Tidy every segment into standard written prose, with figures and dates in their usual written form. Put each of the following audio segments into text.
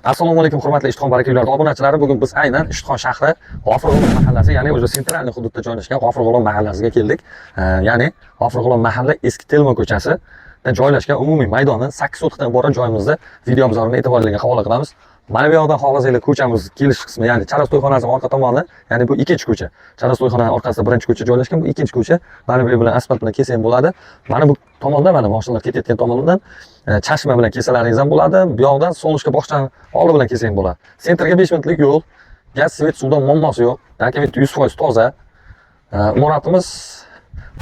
Assalomu alaykum, hurmatli Ishtixon baraka uylari obunachilari. Bugun biz aynan Ishtixon shahri G'ofur G'ulom mahallasi, ya'ni o'sha центральный hududda joylashgan G'ofur G'ulom mahallasiga keldik. Ya'ni G'ofur G'ulom mahalla, Eski Telman ko'chasida joylashgan, umumiy maydoni 8 sotixdan iborat joyimizda videomiz orqali e'tiboringizga havola qilamiz. Mana bu yoqdan xohlasanglar ko'chamiz kelish qismi, ya'ni Charas to'yxonasi orqa tomoni, ya'ni bu ikkinchi ko'cha. Charas to'yxonani orqasida birinchi ko'cha joylashgan, bu ikkinchi ko'cha. Mana bu yer bilan asfalt bilan kelsa ham bo'ladi. Mana bu tomonda, mana mashinalar ketayotgan tomonidan Chashma bilan kelsalaringiz ham bo'ladi. Bu yoqdan Солнышко bog'chani oldi bilan kelsa ham bo'ladi. Центр ga 5 minutlik yo'l. Gaz, свет, suvdan muammosi yo'q. Dokument 100% toza. Imoratimiz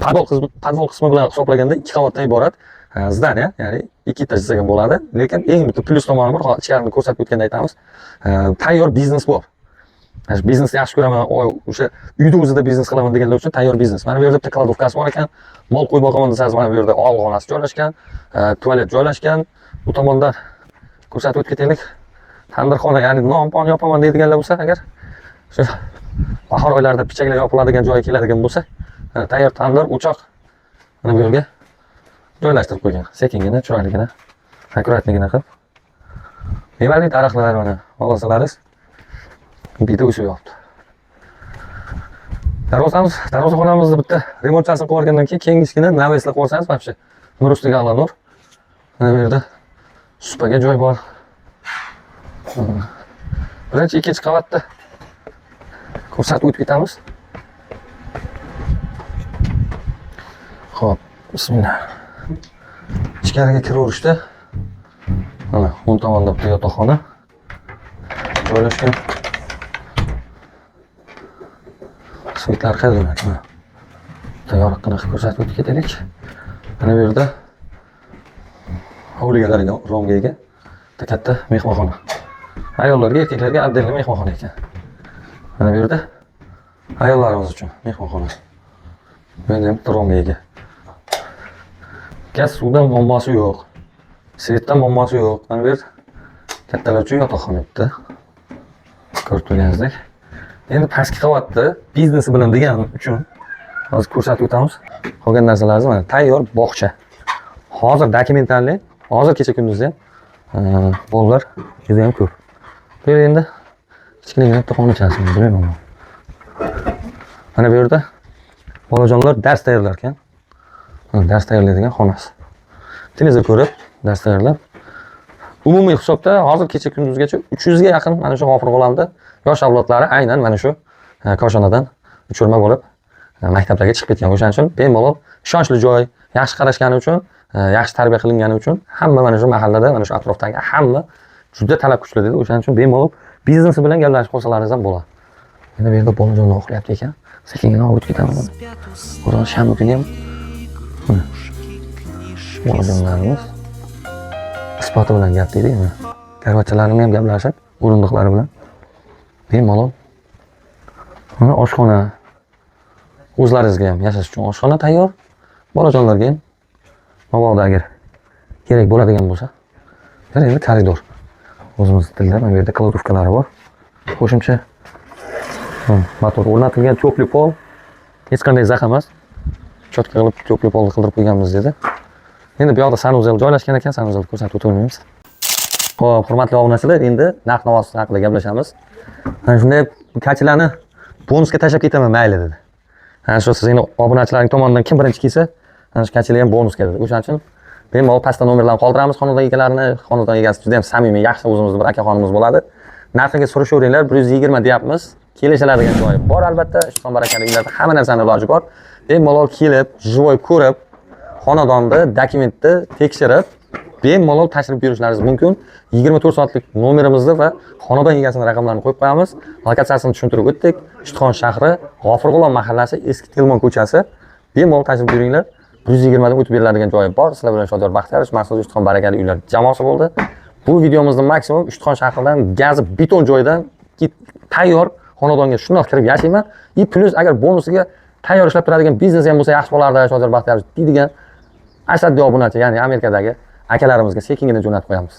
podval qismi bilan hisoblaganda ikki qavatdan iborat здание, ya'ni ikki etaj desak ham bo'ladi. Lekin eng bitta plyus tomoni bor, hozir ichkarini ko'rsatib o'tganda aytamiz. Tayyor biznes bor. Mana shu biznesni yaxshi ko'raman, o'sha uyda o'zida biznes qilaman deganlar uchun tayyor biznes. Mana bu yerda bitta кладовка si bor ekan. Mol qo'yib boqaman desangiz, mana bu yerda og'ilxonasi joylashgan, tualet joylashgan. Bu tomondan ko'rsatib o'tib ketaylik. Tandirxona, ya'ni non pon yopaman deydiganlar bo'lsa, agar shu bahor oylarida pichaklar yopiladigan joyi keladigan bo'lsa, mana tayyor tandir, o'choq mana bu yerga joylashtirib qo'ygan. Sekingina, chiroyligina, аккуратный gina qilib. Mevali daraxtlar, mana xohlasalaringiz bita o'sib yotibdi. Darvozamiz, darvozaxonamizni bitta remontchasini qilib yuborgandan keyin keyingisigina навес lar qilib yuborsangiz, вообще nur ustiga a'lo nur. Mana bu yerda supaga joy bor. Birinchi, ikkinchi qavatda ko'rsatib o'tib ketamiz. Xo'p, bismillah. Ichkariga kiraverishda mana o'ng tomonda bitta yotoqxona joylashgan. Свет lar qayerda mana? Bitta yorug'gina qilib ko'rsatib o'tib ketaylik. Mana bu yerda hovliga qaragan romga ega bitta katta mehmonxona. Ayollarga, erkaklarga отдельный mehmonxona ekan. Mana bu yerda ayollarimiz uchun mehmonxona. Bu yerda ham bitta romga ega. Gaz, suvdan muammosi yo'q. Свет dan muammosi yo'q. Mana bu yer kattalar uchun yotoqxona bitta. Ko'rib turganingizdek. Endi pastki qavatda biznesi bilan degani uchun hozir ko'rsatib o'tamiz. Qolgan narsalarimiz mana tayyor bog'cha. Hozir документальный, hozir kecha kunduzda ham bolalar juda ham ko'p. Bu yer endi kichkinagina bitta xonachasi, bilmayman. Mana bu yerda bolajonlar dars tayyorlar ekan. Mana dars tayyorlaydigan xonasi. Televizor ko'rib, dars tayyorlab. Umumiy hisobda hozir kecha kunduzgacha 300 ga yaqin mana shu G'ofur G'ulomda yosh avlodlari aynan mana shu koshonadan uchirma bo'lib maktablarga chiqib ketgan. O'shaning uchun bemalol ishonchli joy, yaxshi qarashgani uchun, yaxshi tarbiya qilingani uchun hamma mana shu mahallada, mana shu atrofdagi hamma juda talab kuchli dedi. O'shaning uchun bemalol biznesi bilan gaplashib qolsalaringiz ham bo'ladi. Endi bu yerda bolajonlar uxlayapti ekan. Sekingina olib o'tib ketamiz. O'zi shanba kuni ham mana bolajonlarimiz isboti bilan gap deydi mana. Karvatchalarini ham gaplashib, o'rindiqlari bilan bemalol. Mana oshxona. O'zlaringizga ham yashash uchun oshxona tayyor. Bolajonlarga ham mabodo agar kerak bo'ladigan bo'lsa. Mana endi koridor. O'zimiz tilda mana bu yerda кладовка lari bor. Qo'shimcha motor o'rnatilgan, тёплый pol. Hech qanday zax emas. Чётко qilib тёплый polni qildirib qo'yganmiz dedi. Endi bu yoqda санузел joylashgan ekan, санузел ni ko'rsatib o'tolmaymiz. Xo'p, hurmatli obunachilar, endi narx navosi haqida gaplashamiz. Mana shunday качеля ni bonusga tashlab ketaman, mayli dedi. Ana shu sizning obunachilaring tomonidan kim birinchi kelsa, ana shu качеля ham bonusga dedi. O'shaning uchun bemalol pastda nomerlarni qoldiramiz xonadon egalarini. Xonadon egasi juda ham samimiy, yaxshi o'zimizni bir akaxonimiz bo'ladi. Narxiga surishaveringlar, 120 deyapmiz. Kelishiladigan joyi bor albatta. Ishtixon barakali uylarda hamma narsani iloji bor. Bemalol kelib, живой ko'rib, xonadonni dokumentni tekshirib, bemalol tashrif buyurishlaringiz mumkin. 24 soatlik nomerimizni va xonadon egasini raqamlarini qo'yib qo'yamiz. Lokatsiyasini tushuntirib o'tdik. Ishtixon shahri, G'ofur G'ulom mahallasi, Eski Telman ko'chasi. Bemalol tashrif buyuringlar. 120 dan o'tib beriladigan joyi bor. Sizlar bilan Shodiyor Baxtiyorov, maxsus Ishtixon barakali uylar jamoasi bo'ldi. Bu videomizni maksimum Ishtixon shahridan gazi beton joydan tayyor xonadonga shundoq kirib yashayman. И плюс agar bonusiga tayyor ishlab turadigan biznes ham bo'lsa yaxshi bo'lardi, Shodiyor Baxtiyorov deydigan ashaddiy obunachi, ya'ni Amerikadagi akalarimizga sekingina jo'natib qo'yamiz.